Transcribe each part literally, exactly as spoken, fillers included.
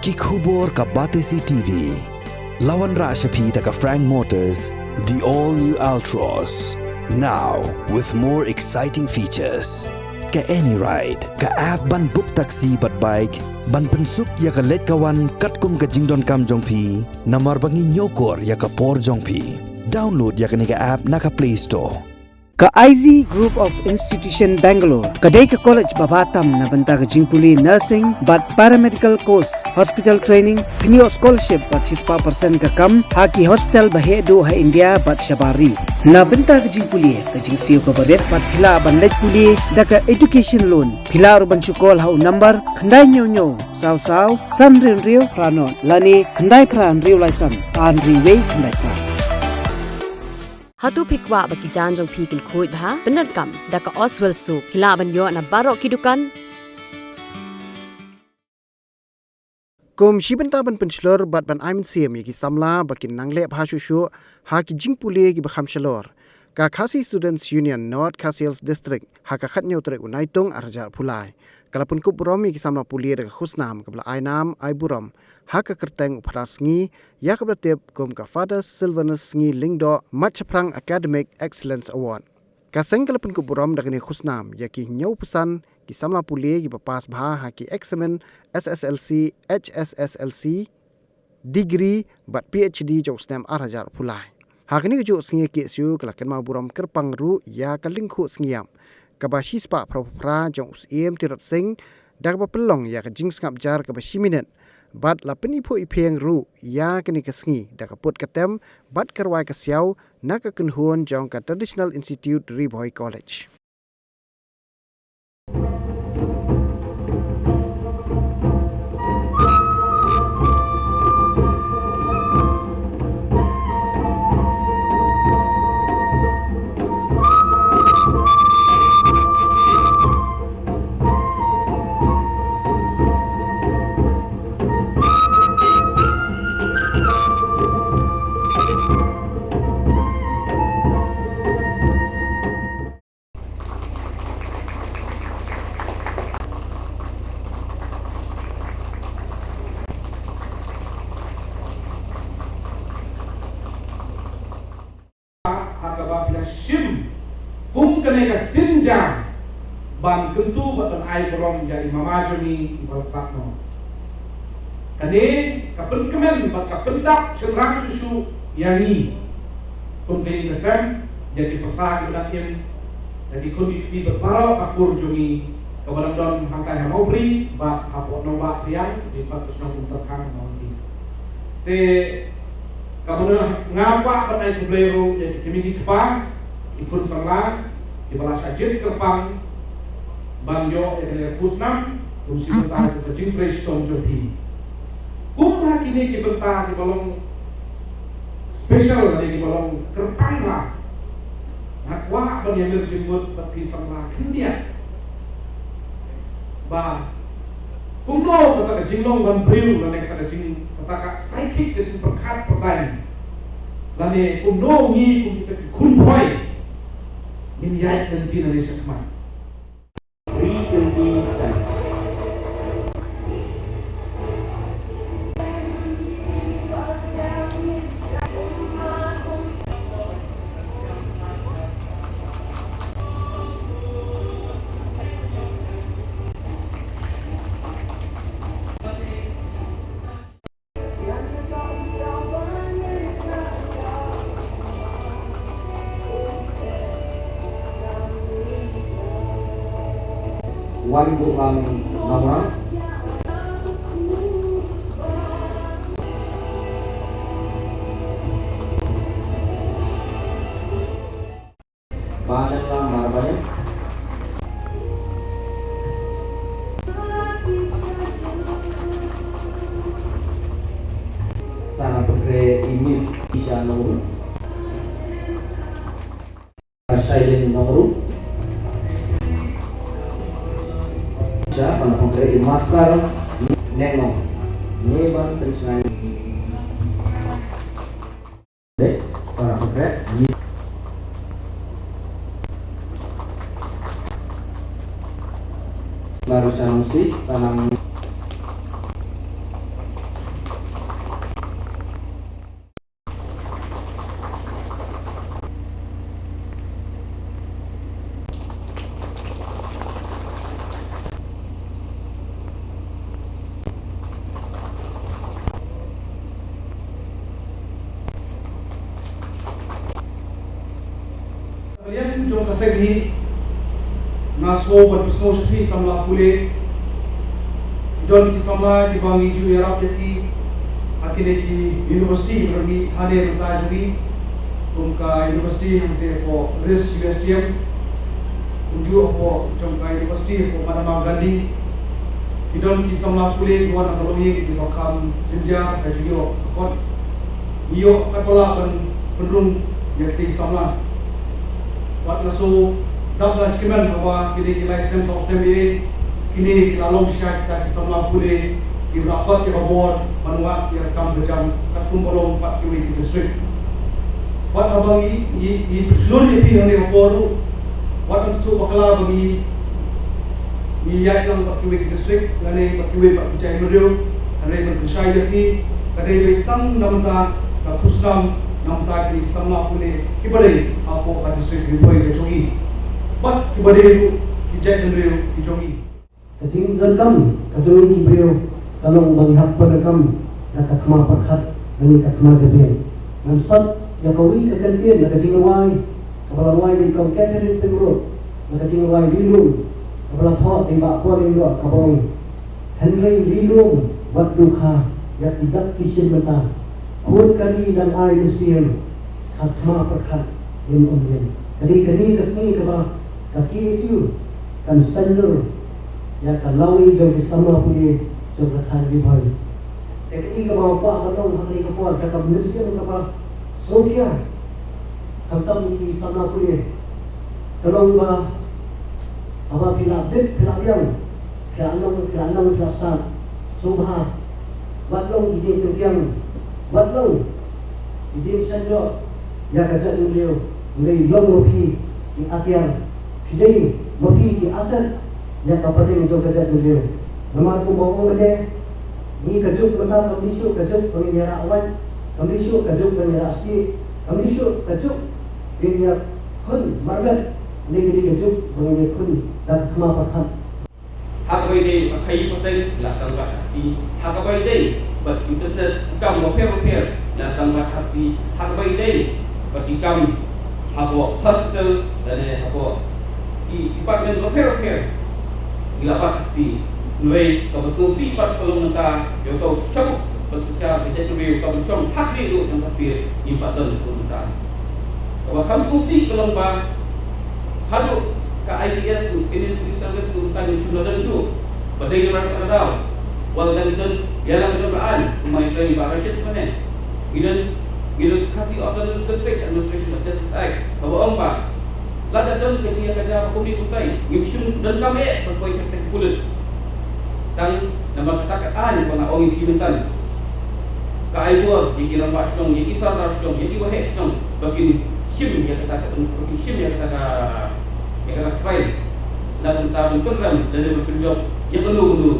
Ki khubor ka Batesi T V. La wanrah sha phi da ka Frank Motors, the all new Altroz. Now with more exciting features. Ka AnyRide, ka app ban book taxi bad bike, ban pynsuk ïa ka leit ka wan katkum ka jingdonkam jong phi, namar ba ngi ñiewkor ïa ka por jong phi. Download ïa kane ka app na ka Play Store. Ka I Z Group of Institution Bangalore ka dei ka college ba bha tam na bynta ka jingpule nursing bad paramedical course, hospital training, kynnoh scholarship bad shispah percent ka kam ha ki hospital ba heh duh ha India bad shabar ri. Na bynta ka jingpule, ka jingsiew kaba rit bad phi lah ban leit pule da ka education loan. Phi lah ruh ban shu call ha u number khyndai hynñiew hynñiew saw saw san hynriew hynriew phra nod lane khyndai phra hynriew lai san ar hynriew wei khyndai phra. Hato phi kwah ba ki jaiñ jong phi kin khuid bha? Pyndonkam da ka Oswell Soap. Phi lah ban ïoh na baroh ki dukan. Kum shi bynta ban pynshlur bad ban ai mynsiem ïa ki samla ba kin nang leh bha shuh shuh ha ki jingpule kiba kham shalor, ka Khasi Students Union North Khasi Hills District ha ka khathynñiew tarik u Naitung ar hajar arphew lai ka la pynkup burom ïa ki samla pule da ka khusnam kaba la ai nam ai burom ha ka kyrteng u Phadar Sngi, ïa kaba la tip kum ka Father Silvanus Sngi Lyngdoh Matshaphrang Academic Excellence Award. Ka seng ka la pynkup burom da kane ka khusnam ïa ki hynñiewphew san ki samla pule kiba pass bha ha ki eksamin S S L C, H S S L C, degree bad P H D jong u snem ar hajar arphew lai. Ha kane kajuh ka sngi ka K S U ka la kynmaw burom kyrpang ruh ïa ka lyngkhuh sngi ïap kaba shispah phraphew phra jong u Syiem Tirot Sing, da kaba pynlong ïa ka jingsngap jar kaba shi minit bad la pyniphuh iphieng ruh ïa kane ka sngi da ka put ka tem bad ka rwai ka siaw na ka kynhun jong ka Traditional Institute Ri Bhoi College. Ha kaba phi la shim kum kane ka sienjam ban kyntu bad ban ai burom ïa i mama jong ngi iba la sah noh. Kane ka pynkmen bad ka pyndap shynrang shuh shuh ïa ngi kum ka ïing ka sem, ïa ki pyrsa kiba dang im, ïa ki khun ki kti bad baroh ka kur jong ngi kaba dang don hangtai ha Mawbri bad hapoh Nongbah Thriang bad ka shnong Umtyrkhang Mawbri. Te kaba nga kwah ban ai khublei ruh ïa ki kmie ki kpa, ki khun samla kiba la shah jied kyrpang ban ïoh ïa kane ka khusnam kum shi bynta jong ka jingtrei shitom jong phi. Kum ha kine ki bynta kiba long special lane kiba long kyrpang bha, nga kwah ban ïamir jingmut bad phi samla khyndiat ba kumno kata ka jinglong ban briew lane kata ka jing, kata ka psychic, ka jingpyrkhat pyrthei lane kumno ngi kum kita ki khun Bhoi ngin ïaid lynti nangne shakhmat. Three twenty-seven. Wan buh lang nongwang. Baneng la mar baneng. Sa nang pynkhreh i Miss Isha Nongrum. Shailin Nongrum. Isha, sa nang pynkhreh i Master Neng Nong. Ngi ban pynshai. Dei, sa nang pynkhreh. Baru sa nang si, sa nang. Jong ka seng hi, nga sngew ban pynsngew sha phi samla pule. Don ki samla kiba ngi ju ïarap ïa ki ha kine ki university ba ngi hangne mynta jong ngi. Kum ka university hangte hapoh RIS U S T M. Kumjuh hapoh jong ka university hapoh Mahatma Gandhi. Ki don ki samla pule kiba wan na ka longïing kiba kham jynjar ka jingïoh ka kot. Ngi ïoh katba lah ban pynrung ïa ki samla. Wat la shu dap da jingkmen haba kine ki lai snem saw snem ïa kine ki la long sha kita ki samla pule kiba la kot ïa ka bor ban wad ïa ka kam ka jam katkum ba long pat kiwei ki district. Wat haba ngi ngi ngi pynshlur ïa phi hangne ha por ruh. Wat ym shu bakla ba ngi ngi ïaid lang bad kiwei ki district lane bad kiwei pat ki jaitbynriew. Hynrei ban pynshai ïa phi ka dei beit tang na bynta ka khusnam na bynta ki samla pule kiba dei hapoh ka district Ri Bhoi ka jong ngi bad kiba dei ruh ki jaitbynriew ki jong ngi. Ka jingdonkam ka jong ngi ki briew ka long ba ngi hap ban donkam da ka thma pyrkhat lane ka thma jabieng. Ngan sot ïa kawei ka kyntien na ka jingrwai kaba la rwai da i Kong Catherine Pyngrope, na ka jingrwai Ri Lum, kaba la thoh da i Bah Paul Lyngdoh, kaba ong: Hynrei Ri Lum wat dohkha ïa ki dak ki shin mynta. Khun ka ri dang ai mynsiem, ka thma pyrkhat ïa ym ïa. Ka dei kane ka sngi kaba ka K S U kan saiñdur ïa ka lawei jong ki samla pule jong ka thaiñ Ri Bhoi. Te kane kaba kwah ban ong ha kane ka por da ka mynsiem kaba sngewkhia khamtam ïa ki samla pule. Ka long ba haba phi la bit phi la biang, phi la nang phi la nang phi la stad, sngewbha wat long ki dieng pynkiang, wat long ki dieng saiñdur ïa ka jaitbynriew. Hynrei long ma phi ki atiar, phi dei ma phi ki asset ïa ka pateng jong ka jaitbynriew. Namar kumba ong mynne, ngi ka juk mynta kam dei shuh ka juk ba ngin ïarah wait, kam dei shuh ka juk ba ngin ïarah stieh, kam dei shuh ka juk ba ngin ïakhun marmet. Hynrei ka dei ka juk ba ngin ïakhun da ka thma pyrkhat. Ha kaba ïadei bad ka ïing pateng la tang bad ha kti. Ha kaba ïadei bad ki business, ki kam bapher bapher la tang bad ha kti. Ha kaba ïadei bad ki kam hapoh hospital lane hapoh ki department bapher bapher ngi la bad ha kti. Hynrei kaba sngewsih pat ka long mynta ïa uto u shabut ba shisha ka jaitbynriew kaba shong ha khlieh ruh jong ka state ngim pat don haduh mynta. Kaba kham sngewsih ka long ba haduh ka I P S ruh, Indian Police Service ruh, mynta ngim shym la don shuh. Ba dei namar kata ka daw, wat la ngi don ïalam jong ka aiñ, kumba ïathuh i Bah Rashid mynne, ngi don, ngi don Khasi Autonomous District Administration of Justice Act kaba ong ba lada don ka jingïakajia ba kumne kumtai, ngim shym donkam eh ban poi sha kata ka pulit. Tang namar kata ka aiñ ba nga ong ïa phi mynta ka ai bor ïa ki rangbah shnong, ïa ki sordar shnong, ïa ki waheh shnong ba kin shim ïa kata ka, ba kin shim ïa kata ka, ïa kata ka crime. Na ka bynta ban pynrem lane ban pynjop ïa kano kano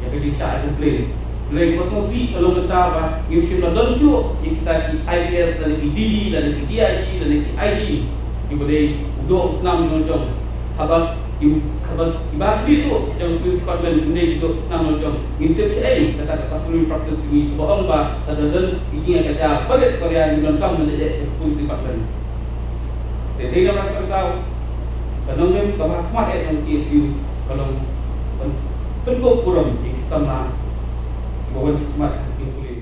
ïa ka jingshah ïa complain. Hynrei kaba sngewsih ka long mynta ba ngim shym la don shuh ïa kita ki I P S lane ki D G lane ki D I G lane ki I G kiba dei u doh u snam jong jong. Haba ki, haba kiba khlieh ruh jong police department kim dei ki doh u snam jong jong. Ngin tip shaei kata ka customary practice jong ngi kaba ong ba lada don ki jingïakajia barit baria ngin donkam ban leit sha police department. Te dei namar kata ka daw ka nongrim kaba ha khmat eh jong ka K S U ka long ban pynkup burom ïa ki samla kiba wan shakhmat ha ki pulit.